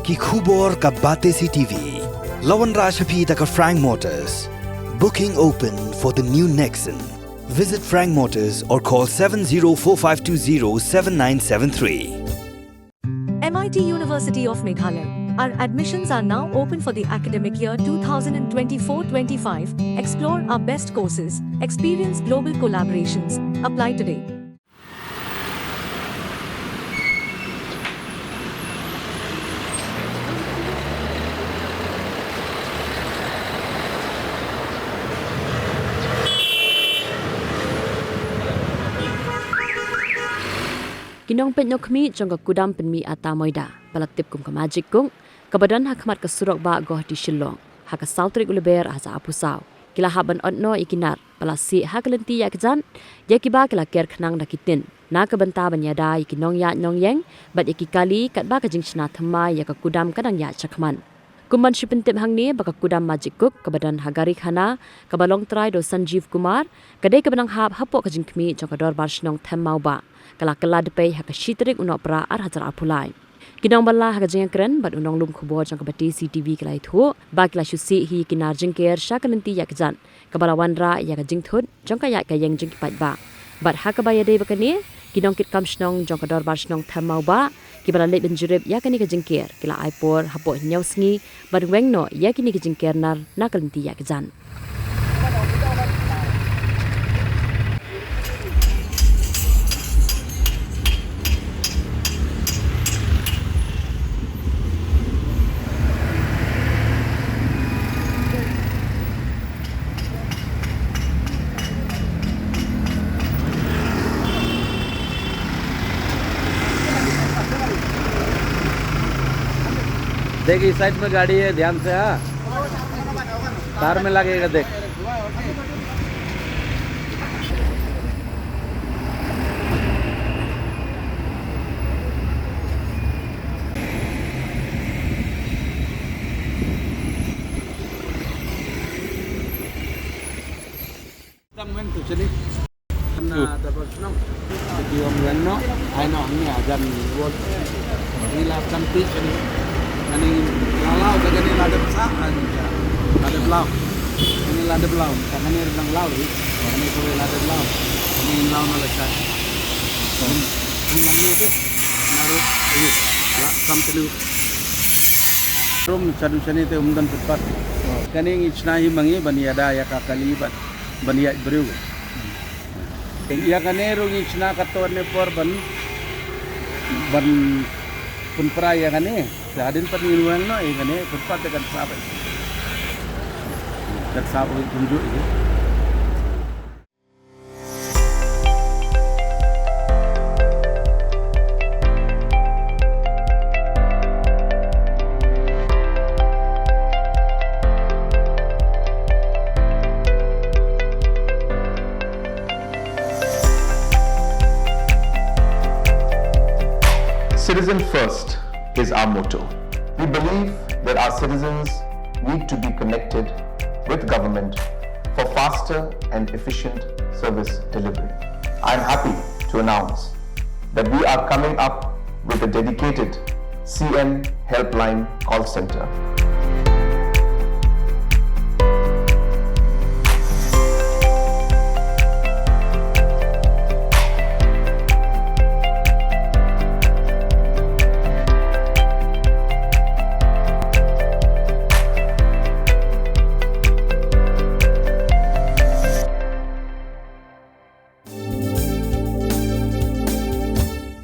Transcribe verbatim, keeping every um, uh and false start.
Ki khubor ka Batesi T V. La wanrah sha phi da ka Frank Motors. Booking open for the new Nexon. Visit Frank Motors or call seven zero four five two zero seven nine seven three. M I T University of Meghalaya. Our admissions are now open for the academic year twenty twenty-four twenty-five. Explore our best courses, experience global collaborations. Apply today. Ki nongpeit nohkhmih jong ka kudam pynmih atta moida ba la tip kum ka Magic Cook, kaba don ha khmat ka surok bah Guwahati Shillong, ha ka saw tarik u Lber ar hajar arphew saw, ki la hap ban ot noh ïa ki nar ba la sieh ha ka lynti ïaid kjat, ïa kiba ki la ker khnang da ki tin, na ka bynta ban ïada ïa ki nongïaid nongïeng bad ïa ki kali, katba ka jingshna thymmai ïa ka kudam ka dang ïaid shakhmat. Kum ban shu pyntip hangne ba ka kudam Magic Cook kaba don ha Garikhana, kaba long trai da u Sanjeev Kumar, ka dei kaba nang hap hapoh ka jingkhmih jong ka Dorbar Shnong Them Mawbah, ka la kylla dpei ha ka shi tarik u Nohprah ar hajar arphew lai. Ki nongbylla ha ka jingïakren bad u nonglum khubor jong ka Batesi T V ki la ïathuh ba ki la shu sieh hi ïa ki nar jingker sha ka lynti ïaid kjat, kaba la wanrah ïa ka jingthut jong ka ïaid ka ïeng jong ki paidbah. Bad ha kaba ïadei bad kane, ki nongkitkam shnong jong ka Dorbar Shnong Them Mawbah, kiba la leit ban jurip ïa kane ka jingker, ki la ai por hapoh hynñiew sngi ban weng noh ïa kine ki jingker nar na ka lynti ïaid kjat. देख, इस साइड में गाड़ी है, ध्यान से, हाँ, तार में लगेगा, देख। Dang wen tu sini. Na da bos no. Di om wen no. Ai no ni ajan wol. Ni la kan ti sini. Ani la lau ka ni la da sa an. La da blau. Ani la da blau. Ka ni dang lau ni. Ani ko la da blau. Ani lau no la sa. Ni tu. Naru. Ni la kam tu. Rum sadu sani te um dan tepat. Kane ngi shna hi ma ngi ban ïada ïa ka kali bad ban ïaid briew. Ïa kane ruh ngi shna katto katne por ban, ban pynpra ïa kane. Te hadien pat ngin weng noh ïa kane, pynpra te kan sah bha. Kan sah bha kumjuh ïa. Citizen first is our motto. We believe that our citizens need to be connected with government for faster and efficient service delivery. I am happy to announce that we are coming up with a dedicated C M Helpline call center.